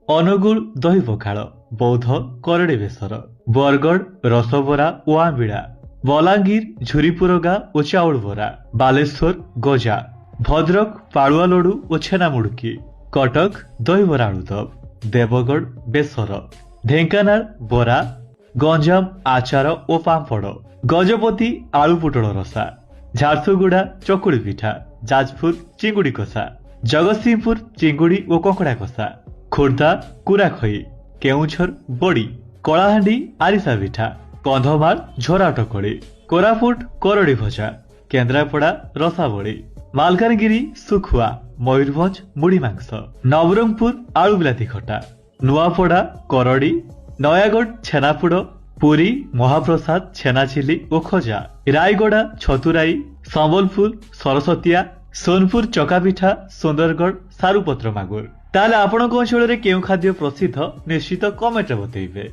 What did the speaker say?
ଅନୁଗୁଳ ଦହି ପଖାଳ, ବୌଦ୍ଧ କରଡ଼ି ବେସର, ବରଗଡ଼ ରସବରା ଓ ଆମ୍ବିଳା, ବଲାଙ୍ଗୀର ଝୁରିପୁରଗା ଓ ଚାଉଳ ବରା, ବାଲେଶ୍ୱର ଗଜା, ଭଦ୍ରକ ପାଳୁଆ ଲଡୁ ଓ ଛେନା ମୁଡ଼କି, କଟକ ଦହିବରା ଆଳୁଦମ, ଦେବଗଡ଼ ବେସର, ଢେଙ୍କାନାଳ ବରା, ଗଞ୍ଜାମ ଆଚାର ଓ ପାମ୍ପଡ଼, ଗଜପତି ଆଳୁ ପୋଟଳ ରସା, ଝାରସୁଗୁଡ଼ା ଚକୁଳି ପିଠା, ଯାଜପୁର ଚିଙ୍ଗୁଡ଼ି କଷା, ଜଗତସିଂହପୁର ଚିଙ୍ଗୁଡ଼ି ଓ କଙ୍କଡ଼ା କଷା, ଖୋର୍ଦ୍ଧା କୁରାଖଇ, କେଉଁଝର ବଡ଼ି, କଳାହାଣ୍ଡି ଆରିସା ପିଠା, କନ୍ଧମାଳ ଝୋରା ଟକଳି, କୋରାପୁଟ କରଡ଼ି ଭଜା, କେନ୍ଦ୍ରାପଡ଼ା ରସାବଳି, ମାଲକାନଗିରି ଶୁଖୁଆ, ମୟୂରଭଞ୍ଜ ମୁଢ଼ି ମାଂସ, ନବରଙ୍ଗପୁର ଆଳୁ ବିଲାତି ଖଟା, ନୂଆପଡ଼ା କରଡ଼ି, ନୟାଗଡ଼ ଛେନାପୋଡ଼, ପୁରୀ ମହାପ୍ରସାଦ ଛେନାଝିଲି ଓ ଖଜା, ରାୟଗଡ଼ା ଛତୁରାଇ, ସମ୍ବଲପୁର ସରସତିଆ, ସୋନପୁର ଚକାପିଠା, ସୁନ୍ଦରଗଡ଼ ସାରୁପତ୍ର ମାଗୁର। ତାହେଲେ ଆପଣଙ୍କ ଅଞ୍ଚଳରେ କେଉଁ ଖାଦ୍ୟ ପ୍ରସିଦ୍ଧ, ନିଶ୍ଚିତ କମେଣ୍ଟରେ ବତେଇବେ।